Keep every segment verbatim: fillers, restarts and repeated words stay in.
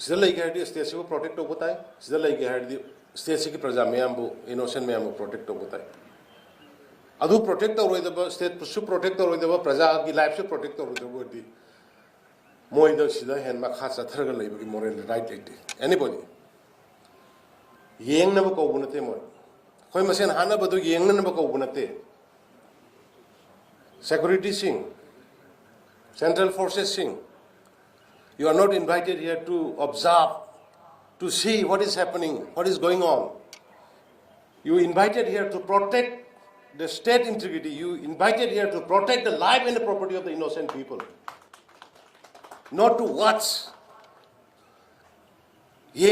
ꯁꯤꯗ ꯂꯩꯒꯦ ꯍꯥꯏꯔꯗꯤ ꯁ꯭ꯇꯦꯠꯁꯤꯕꯨ ꯄ꯭ꯔꯣꯇꯦꯛ ꯇꯧꯕ ꯇꯥꯏ, ꯁꯤꯗ ꯂꯩꯒꯦ ꯍꯥꯏꯔꯗꯤ ꯁ꯭ꯇꯦꯠꯁꯤꯒꯤ ꯄ꯭ꯔꯖꯥ ꯃꯌꯥꯝꯕꯨ, ꯏꯅꯣꯁꯦꯟ ꯃꯌꯥꯝꯕꯨ ꯄ꯭ꯔꯣꯇꯦꯛ ꯇꯧꯕ ꯇꯥꯏ꯫ ꯑꯗꯨ ꯄ꯭ꯔꯣꯇꯦꯛ ꯇꯧꯔꯣꯏꯗꯕ, ꯁ꯭ꯇꯦꯠꯄꯨꯁꯨ ꯄ꯭ꯔꯣꯇꯦꯛ ꯇꯧꯔꯣꯏꯗꯕ, ꯄ꯭ꯔꯖꯥꯒꯤ ꯂꯥꯏꯐꯁꯨ ꯄ꯭ꯔꯣꯇꯦꯛ ꯇꯧꯔꯣꯏꯗꯕ ꯑꯣꯏꯔꯗꯤ ꯃꯣꯏꯗ ꯁꯤꯗ ꯍꯦꯟ ꯃꯈꯥ ꯆꯠꯊꯔꯒ ꯂꯩꯕꯒꯤ ꯃꯣꯔꯦꯜ ꯔꯥꯏꯠ ꯂꯩꯇꯦ꯫ ꯑꯦꯅꯤꯕꯣꯗꯤ ꯌꯦꯡꯅꯕ ꯀꯧꯕ ꯅꯠꯇꯦ ꯃꯣꯏ꯫ ꯑꯩꯈꯣꯏ ꯃꯁꯦꯟ ꯍꯥꯠꯅꯕꯗꯨ ꯌꯦꯡꯅꯅꯕ ꯀꯧꯕ ꯅꯠꯇꯦ꯫ ꯁꯦꯀ꯭ꯌꯨꯔꯤꯇꯤꯁꯤꯡ, central ꯐꯣꯔꯁꯦꯁꯁꯤꯡ, you are not invited here to observe, to see what is happening, what is going on. You invited here to protect the state integrity. You invited here to protect the life and the property of the innocent people, not to watch. ये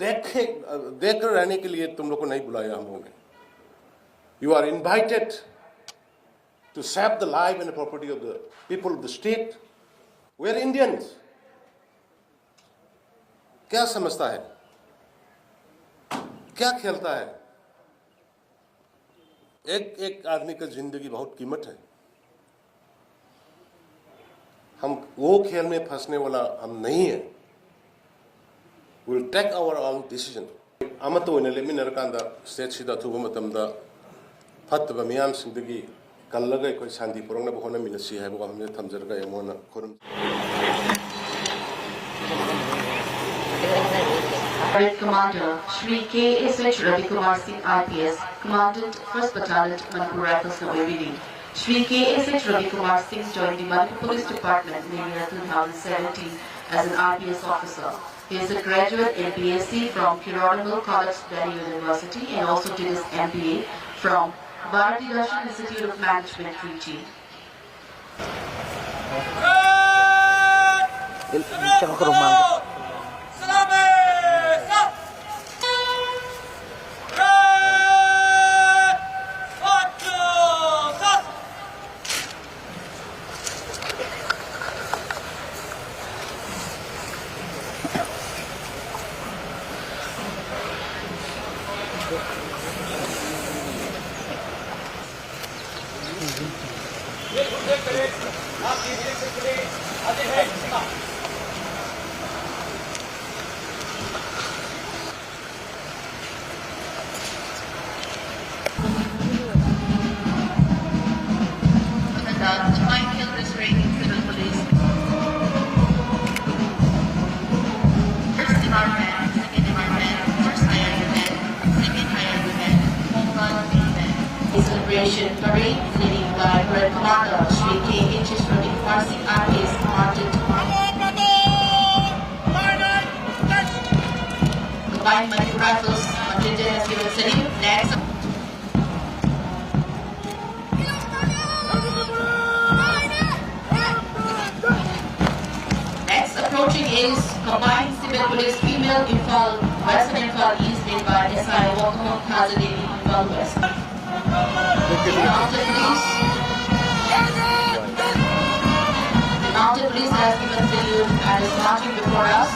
देख, देख रहने के लिए तुम लोग को नहीं बुलाया हम लोगों ने। You are invited to save the life and the property of the people of the state. We are Indians. क्या समझता है, क्या खेलता है? एक एक आदमी का जिंदगी बहुत कीमत है। हम वो खेल में फंसने वाला हम नहीं है। We'll take our own decision. ꯑꯃꯠꯇ ꯑꯣꯏꯅ ꯂꯦꯞꯃꯤꯟꯅꯔꯀꯥꯟꯗ ꯁ꯭ꯇꯦꯠꯁꯤꯗ ꯑꯊꯨꯕ ꯃꯇꯝꯗ ꯐꯠꯇꯕ ꯃꯤꯌꯥꯝꯁꯤꯡꯗꯒꯤ ꯀꯜꯂꯒ ꯑꯩꯈꯣꯏ ꯁꯥꯟꯇꯤ ꯄꯨꯔꯛꯅꯕ ꯍꯣꯠꯅꯃꯤꯟꯅꯁꯤ ꯍꯥꯏꯕ ꯋꯥꯐꯝꯁꯤꯗ ꯊꯝꯖꯔꯒ ꯑꯩ ꯑꯃꯨꯛ ꯍꯟꯅ ꯈꯨꯔꯨꯝ Parade Commander Shri K S H Ravi Kumar Singh I P S, Commandant First Battalion Manipur Rifles na ꯑꯣꯏꯕꯤꯔꯤ꯫ Shri K S H Ravi Kumar Singh joined the Manipur Police Department in the year two thousand seventeen as an I P S officer. He is a graduate M P S C from Kirodlingul College, Delhi University, and also did his M B A from Bharati Darshan Institute of Management, Trichy. Parade leading by Parade Commander Shri K H Shri Parsing R K Martin. Combined Manipur Rifles contingent has given salute. Next. Next approaching is Combined Civil Police Female Imphal, Western Imphal East, led by S I Wakamon Khazadevi, Imphal West. Mounted Police. Mounted Police has given salute and is marching before us.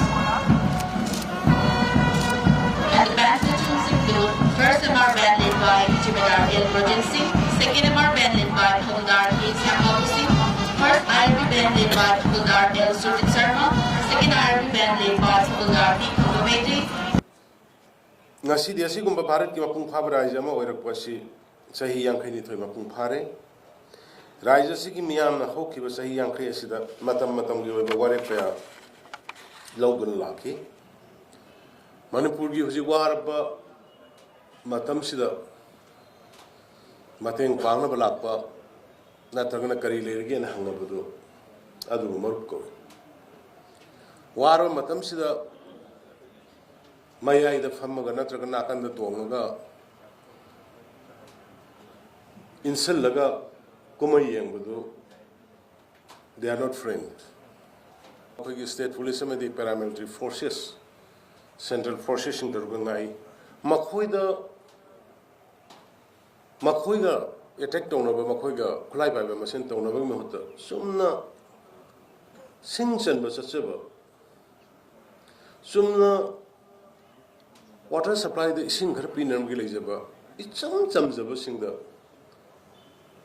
And the band platoons include first M R band led by Jimedar L Rajan Singh, second M R band led by Havildar K Shyam Babu Singh, first I R B band led by Havildar L Sujit Sharma, second I R B band led by Havildar D Khumbamete. ꯉꯁꯤꯗꯤ ꯑꯁꯤꯒꯨꯝꯕ ꯚꯥꯔꯠꯀꯤ ꯃꯄꯨꯡ ꯐꯥꯕ ꯔꯥꯖ꯭ꯌ ꯑꯃ ꯑꯣꯏꯔꯛꯄ ꯑꯁꯤ ꯆꯍꯤ ꯌꯥꯡꯈꯩꯅꯤꯊꯣꯏ ꯃꯄꯨꯡ ꯐꯥꯔꯦ꯫ ꯔꯥꯖ꯭ꯌ ꯑꯁꯤꯒꯤ ꯃꯤꯌꯥꯝꯅ ꯍꯧꯈꯤꯕ ꯆꯍꯤ ꯌꯥꯡꯈꯩ ꯑꯁꯤꯗ ꯃꯇꯝ ꯃꯇꯝꯒꯤ ꯑꯣꯏꯕ ꯋꯥꯔꯦꯞ ꯀꯌꯥ ꯂꯧꯗꯨꯅ ꯂꯥꯛꯈꯤ꯫ ꯃꯅꯤꯄꯨꯔꯒꯤ ꯍꯧꯖꯤꯛ ꯋꯥꯔꯕ ꯃꯇꯝꯁꯤꯗ ꯃꯇꯦꯡ ꯄꯥꯡꯅꯕ ꯂꯥꯛꯄ ꯅꯠꯇ꯭ꯔꯒꯅ ꯀꯔꯤ ꯂꯩꯔꯒꯦꯅ ꯍꯪꯅꯕꯗꯨ ꯑꯗꯨꯕꯨ ꯃꯔꯨꯞ ꯀꯧꯏ꯫ ꯋꯥꯔꯕ ꯃꯇꯝꯁꯤꯗ ꯃꯌꯥꯏꯗ ꯐꯝꯃꯒ ꯅꯠꯇ꯭ꯔꯒ ꯅꯥꯀꯟꯗ ꯇꯣꯡꯉꯒ ꯏꯟꯁꯤꯜꯂꯒ ꯀꯨꯝꯍꯩ ꯌꯦꯡꯕꯗꯨ, they are not friends꯫ ꯑꯩꯈꯣꯏꯒꯤ state police ꯑꯃꯗꯤ paramilitary forces, central forcesꯁꯤꯡ ꯇꯧꯔꯒ ꯉꯥꯛꯏ꯫ ꯃꯈꯣꯏꯗ, ꯃꯈꯣꯏꯒ attack ꯇꯧꯅꯕ, ꯃꯈꯣꯏꯒ ꯈꯨꯠꯂꯥꯏ ꯄꯥꯏꯕ ꯃꯁꯦꯟ ꯇꯧꯅꯕꯒꯤ ꯃꯍꯨꯠꯇ ꯆꯨꯝꯅ ꯁꯤꯡ ꯆꯟꯕ ꯆꯠꯆꯕ, ꯆꯨꯝꯅ water supplyꯗ ꯏꯁꯤꯡ ꯈꯔ ꯄꯤꯅꯔꯝꯒꯦ ꯂꯩꯖꯕ ꯏꯆꯝ ꯆꯝꯖꯕꯁꯤꯡꯗ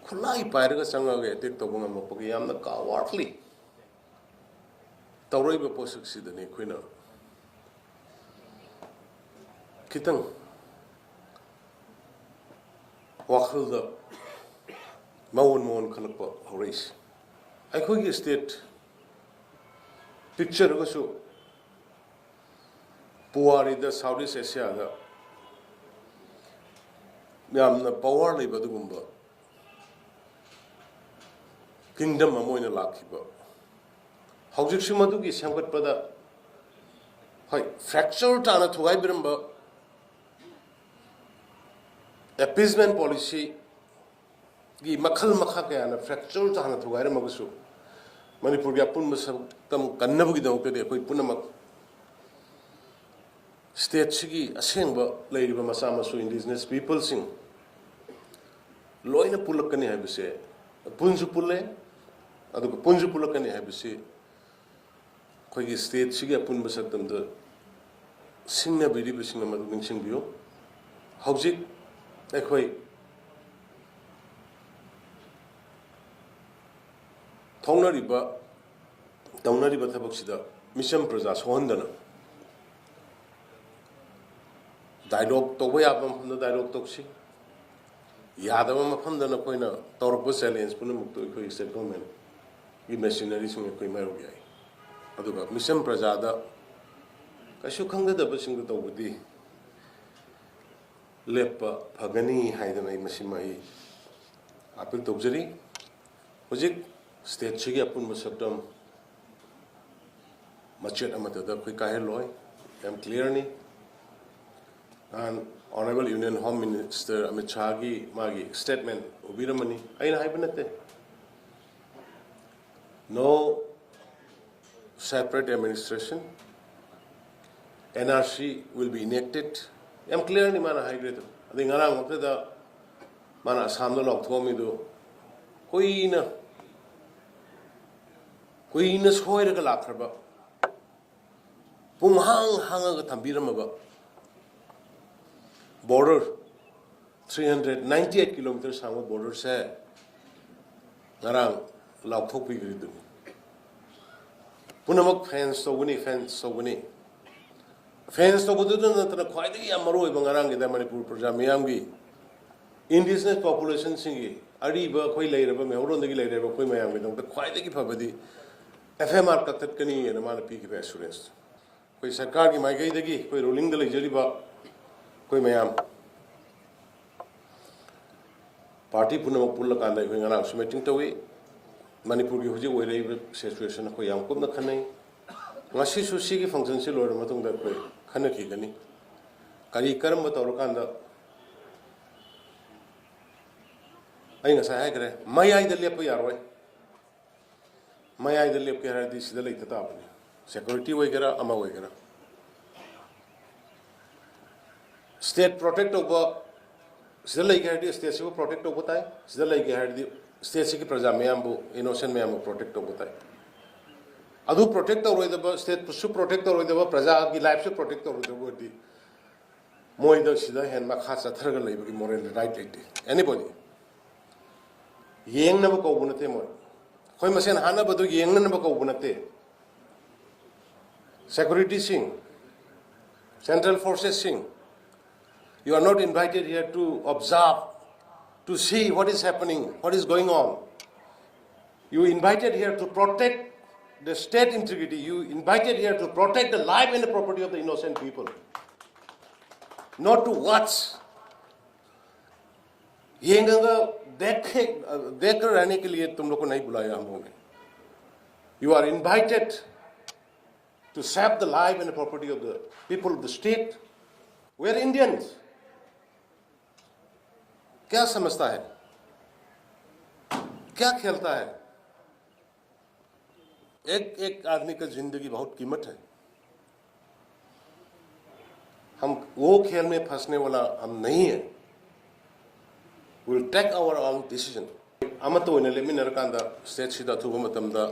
ꯈꯨꯠꯂꯥꯏ ꯄꯥꯏꯔꯒ ꯆꯪꯉꯒ attack ꯇꯧꯕ ꯉꯝꯃꯛꯄꯒꯤ ꯌꯥꯝꯅ cowardly ꯇꯧꯔꯛꯏꯕ ꯄꯣꯠꯁꯛꯁꯤꯗꯅꯤ ꯑꯩꯈꯣꯏꯅ ꯈꯤꯇꯪ ꯋꯥꯈꯜꯗ ꯃꯑꯣꯟ ꯃꯑꯣꯟ ꯈꯜꯂꯛꯄ ꯍꯧꯔꯛꯏꯁꯦ꯫ ꯑꯩꯈꯣꯏꯒꯤ state ꯄꯤꯛꯆꯔꯒꯁꯨ ꯄꯨꯋꯥꯔꯤꯗ South East Asiaꯗ ꯌꯥꯝꯅ power ꯂꯩꯕ ꯑꯗꯨꯒꯨꯝꯕ ꯀꯤꯡꯗꯝ ꯑꯃ ꯑꯣꯏꯅ ꯂꯥꯛꯈꯤꯕ꯫ ꯍꯧꯖꯤꯛꯁꯨ ꯃꯗꯨꯒꯤ ꯁꯦꯝꯒꯠꯄꯗ, ꯍꯣꯏ, ꯐ꯭ꯔꯦꯛꯆꯔ ꯇꯥꯅ ꯊꯨꯒꯥꯏꯕꯤꯔꯝꯕ ꯑꯦꯄꯤꯁꯃꯦꯟ ꯄꯣꯂꯤꯁꯤꯒꯤ ꯃꯈꯜ ꯃꯈꯥ ꯀꯌꯥꯅ ꯐ꯭ꯔꯦꯛꯆꯔ ꯇꯥꯅ ꯊꯨꯒꯥꯏꯔꯝꯃꯒꯁꯨ, ꯃꯅꯤꯄꯨꯔꯒꯤ ꯑꯄꯨꯟꯕ ꯁꯛꯇꯝ ꯀꯟꯅꯕꯒꯤꯗꯃꯛꯇꯗꯤ ꯑꯩꯈꯣꯏ ꯄꯨꯝꯅꯃꯛ ꯁ꯭ꯇꯦꯠꯁꯤꯒꯤ ꯑꯁꯦꯡꯕ ꯂꯩꯔꯤꯕ ꯃꯆꯥ ꯃꯁꯨ ꯏꯟꯗꯤꯖꯤꯅꯁ ꯄꯤꯄꯜꯁꯤꯡ ꯂꯣꯏꯅ ꯄꯨꯜꯂꯛꯀꯅꯤ ꯍꯥꯏꯕꯁꯦ, ꯄꯨꯟꯁꯨ ꯄꯨꯜꯂꯦ, ꯑꯗꯨꯒ ꯄꯨꯟꯁꯨ ꯄꯨꯜꯂꯛꯀꯅꯤ ꯍꯥꯏꯕꯁꯤ ꯑꯩꯈꯣꯏꯒꯤ ꯁ꯭ꯇꯦꯠꯁꯤꯒꯤ ꯑꯄꯨꯟꯕ ꯁꯛꯇꯝꯗ ꯁꯤꯡꯅꯕꯤꯔꯤꯕꯁꯤꯡꯅ ꯃꯗꯨ ꯅꯤꯡꯁꯤꯡꯕꯤꯌꯨ꯫ ꯍꯧꯖꯤꯛ ꯑꯩꯈꯣꯏ ꯊꯣꯛꯅꯔꯤꯕ, ꯇꯧꯅꯔꯤꯕ ꯊꯕꯛꯁꯤꯗ ꯃꯤꯆꯝ ꯄ꯭ꯔꯖꯥ ꯁꯣꯛꯍꯟꯗꯅ, ꯗꯥꯏꯂꯣꯒ ꯇꯧꯕ ꯌꯥꯕ ꯃꯐꯝꯗ ꯗꯥꯏꯂꯣꯒ ꯇꯧꯁꯤ, ꯌꯥꯗꯕ ꯃꯐꯝꯗ ꯅꯈꯣꯏꯅ ꯇꯧꯔꯛꯄ ꯆꯦꯂꯦꯟꯖ ꯄꯨꯝꯅꯃꯛꯇꯨ ꯑꯩꯈꯣꯏ ꯁ꯭ꯇꯦꯠ ꯒꯣꯔꯃꯦꯟꯒꯤ ꯃꯦꯁꯤꯅꯔꯤꯁꯤꯡ ꯑꯩꯈꯣꯏ ꯃꯥꯌꯣꯛ ꯌꯥꯏ꯫ ꯑꯗꯨꯒ ꯃꯤꯆꯝ ꯄ꯭ꯔꯖꯥꯗ ꯀꯩꯁꯨ ꯈꯪꯖꯗꯕꯁꯤꯡꯗ ꯇꯧꯕꯗꯤ ꯂꯦꯞꯄ ꯐꯒꯅꯤ ꯍꯥꯏꯗꯅ ꯑꯩ ꯃꯁꯤꯃ ꯑꯩ ꯑꯥꯄꯤꯜ ꯇꯧꯖꯔꯤ꯫ ꯍꯧꯖꯤꯛ ꯁ꯭ꯇꯦꯠꯁꯤꯒꯤ ꯑꯄꯨꯟꯕ ꯁꯛꯇꯝ ꯃꯆꯦꯠ ꯑꯃꯠꯇꯗ ꯑꯩꯈꯣꯏ ꯀꯥꯏꯍꯜꯂꯣꯏ, ꯌꯥꯝ ꯀ꯭ꯂꯤꯌꯥꯔꯅꯤ꯫ ꯅꯍꯥꯟ honourable union home minister Amit ꯁꯥꯍꯒꯤ ꯃꯥꯒꯤ ꯁ꯭ꯇꯦꯠꯃꯦꯟ ꯎꯕꯤꯔꯝꯃꯅꯤ, ꯑꯩꯅ ꯍꯥꯏꯕ ꯅꯠꯇꯦ꯫ No separate administration, N R C will be enacted, ꯌꯥꯝ ꯀ꯭ꯂꯤꯌꯥꯔꯅꯤ ꯃꯥꯅ ꯍꯥꯏꯈ꯭ꯔꯦꯗꯣ꯫ ꯑꯗꯩ ꯉꯔꯥꯡꯃꯛꯇꯗ ꯃꯥꯅ ꯑꯁꯥꯝꯗ ꯂꯥꯎꯊꯣꯛꯑꯝꯃꯤꯗꯣ, ꯀꯨꯏꯅ ꯀꯨꯏꯅ ꯁꯣꯏꯔꯒ ꯂꯥꯛꯈ꯭ꯔꯕ, ꯄꯨꯡꯍꯥꯡ ꯍꯥꯡꯉꯒ ꯊꯝꯕꯤꯔꯝꯃꯕ border, three hundred ninety eight kilometer ꯁꯥꯡꯕ borderꯁꯦ ꯉꯔꯥꯡ ꯂꯥꯎꯊꯣꯛꯄꯤꯈ꯭ꯔꯤꯗꯨꯅꯤ꯫ ꯄꯨꯝꯅꯃꯛ ꯐꯦꯟꯁ ꯇꯧꯒꯅꯤ, ꯐꯦꯟꯁ ꯇꯧꯒꯅꯤ꯫ ꯐꯦꯟꯁ ꯇꯧꯕꯗꯨꯗ ꯅꯠꯇꯅ ꯈ꯭ꯋꯥꯏꯗꯒꯤ ꯌꯥꯝ ꯃꯔꯨ ꯑꯣꯏꯕ ꯉꯔꯥꯡꯒꯤꯗ ꯃꯅꯤꯄꯨꯔ ꯄ꯭ꯔꯖꯥ ꯃꯤꯌꯥꯝꯒꯤ, ꯏꯟꯗꯤꯖꯤꯅꯁ ꯄꯣꯄꯨꯂꯦꯁꯟꯁꯤꯡꯒꯤ, ꯑꯔꯤꯕ ꯑꯩꯈꯣꯏ ꯂꯩꯔꯕ, ꯃꯩꯍꯧꯔꯣꯟꯗꯒꯤ ꯂꯩꯔꯕ ꯑꯩꯈꯣꯏ ꯃꯌꯥꯝꯒꯤꯗꯃꯛꯇ ꯈ꯭ꯋꯥꯏꯗꯒꯤ ꯐꯕꯗꯤ F M R ꯀꯛꯊꯠꯀꯅꯤ ꯍꯥꯏꯅ ꯃꯥꯅ ꯄꯤꯈꯤꯕ ꯑꯦꯁꯨꯔꯦꯟꯁ꯫ ꯑꯩꯈꯣꯏ ꯁꯔꯀꯥꯔꯒꯤ ꯃꯥꯏꯀꯩꯗꯒꯤ, ꯑꯩꯈꯣꯏ ꯔꯨꯂꯤꯡꯗ ꯂꯩꯖꯔꯤꯕ ꯑꯩꯈꯣꯏ ꯃꯌꯥꯝ ꯄꯥꯔꯇꯤ ꯄꯨꯝꯅꯃꯛ ꯄꯨꯜꯂꯀꯥꯟꯗ ꯑꯩꯈꯣꯏ ꯉꯔꯥꯡꯁꯨ ꯃꯤꯇꯤꯡ ꯇꯧꯏ꯫ ꯃꯅꯤꯄꯨꯔꯒꯤ ꯍꯧꯖꯤꯛ ꯑꯣꯏꯔꯛꯏꯕ ꯁꯤꯆꯨꯋꯦꯁꯟ ꯑꯩꯈꯣꯏ ꯌꯥꯝ ꯀꯨꯞꯅ ꯈꯟꯅꯩ꯫ ꯉꯁꯤꯁꯨ ꯁꯤꯒꯤ ꯐꯪꯁꯟꯁꯤ ꯂꯣꯏꯔꯕ ꯃꯇꯨꯡꯗ ꯑꯩꯈꯣꯏ ꯈꯟꯅꯈꯤꯒꯅꯤ꯫ ꯀꯔꯤ ꯀꯔꯝꯕ ꯇꯧꯔꯀꯥꯟꯗ ꯑꯩ ꯉꯁꯥꯏ ꯍꯥꯏꯈ꯭ꯔꯦ, ꯃꯌꯥꯏꯗ ꯂꯦꯞꯄ ꯌꯥꯔꯣꯏ꯫ ꯃꯌꯥꯏꯗ ꯂꯦꯞꯀꯦ ꯍꯥꯏꯔꯗꯤ ꯁꯤꯗ ꯂꯩꯇ ꯇꯥꯕꯅꯤ, ꯁꯦꯀ꯭ꯌꯨꯔꯤꯇꯤ ꯑꯣꯏꯒꯦꯔꯥ ꯑꯃ ꯑꯣꯏꯒꯦꯔꯥ꯫ ꯁ꯭ꯇꯦꯠ ꯄ꯭ꯔꯣꯇꯦꯛ ꯇꯧꯕ, ꯁꯤꯗ ꯂꯩꯒꯦ ꯍꯥꯏꯔꯗꯤ ꯁ꯭ꯇꯦꯠꯁꯤꯕꯨ ꯄ꯭ꯔꯣꯇꯦꯛ ꯇꯧꯕ ꯇꯥꯏ꯫ ꯁꯤꯗ ꯂꯩꯒꯦ ꯍꯥꯏꯔꯗꯤ ꯁ꯭ꯇꯦꯠꯁꯤꯒꯤ ꯄ꯭ꯔꯖꯥ ꯃꯌꯥꯝꯕꯨ, ꯏꯅꯣꯁꯦꯟ ꯃꯌꯥꯝꯕꯨ ꯄ꯭ꯔꯣꯇꯦꯛ ꯇꯧꯕ ꯇꯥꯏ꯫ ꯑꯗꯨ ꯄ꯭ꯔꯣꯇꯦꯛ ꯇꯧꯔꯣꯏꯗꯕ, ꯁ꯭ꯇꯦꯠꯄꯨꯁꯨ ꯄ꯭ꯔꯣꯇꯦꯛ ꯇꯧꯔꯣꯏꯗꯕ, ꯄ꯭ꯔꯖꯥꯒꯤ ꯂꯥꯏꯐꯁꯨ ꯄ꯭ꯔꯣꯇꯦꯛ ꯇꯧꯔꯣꯏꯗꯕ ꯑꯣꯏꯔꯗꯤ ꯃꯣꯏꯗ ꯁꯤꯗ ꯍꯦꯟꯅ ꯃꯈꯥ ꯆꯠꯊꯔꯒ ꯂꯩꯕꯒꯤ ꯃꯣꯔꯦꯜ ꯔꯥꯏꯠ ꯂꯩꯇꯦ꯫ ꯑꯦꯅꯤꯕꯣꯗꯤ ꯌꯦꯡꯅꯕ ꯀꯧꯕ ꯅꯠꯇꯦ ꯃꯣꯏ꯫ ꯑꯩꯈꯣꯏ ꯃꯁꯦꯟ ꯍꯥꯠꯅꯕꯗꯨ ꯌꯦꯡꯅꯅꯕ ꯀꯧꯕ ꯅꯠꯇꯦ꯫ ꯁꯦꯀ꯭ꯌꯨꯔꯤꯇꯤꯁꯤꯡ, central ꯐꯣꯔꯁꯦꯁꯁꯤꯡ, you are not invited here to observe, to see what is happening, what is going on. You invited here to protect the state integrity. You invited here to protect the life and the property of the innocent people, not to watch. ये देख, देख रहने के लिए तुम लोग को नहीं बुलाया हम लोगों ने। You are invited to save the life and the property of the people of the state. We are Indians. क्या समझता है, क्या खेलता है? एक एक आदमी का जिंदगी बहुत कीमत है। हम वो खेल में फंसने वाला हम नहीं है। We'll take our own decision. ꯑꯃꯠꯇ ꯑꯣꯏꯅ ꯂꯦꯞꯃꯤꯟꯅꯔꯀꯥꯟꯗ ꯁ꯭ꯇꯦꯠꯁꯤꯗ ꯑꯊꯨꯕ ꯃꯇꯝꯗ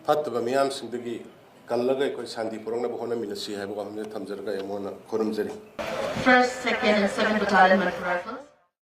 ꯐꯠꯇꯕ ꯃꯤꯌꯥꯝꯁꯤꯡꯗꯒꯤ ꯀꯜꯂꯒ ꯑꯩꯈꯣꯏ ꯁꯥꯟꯇꯤ ꯄꯨꯔꯛꯅꯕ ꯍꯣꯠꯅꯃꯤꯟꯅꯁꯤ ꯍꯥꯏꯕ ꯋꯥꯐꯝꯁꯦ ꯊꯝꯖꯔꯒ ꯑꯩ ꯑꯃꯨꯛ ꯍꯟꯅ ꯈꯨꯔꯨꯝꯖꯔꯤ꯫ First, Second, and Seventh Battalion Manipur Rifles.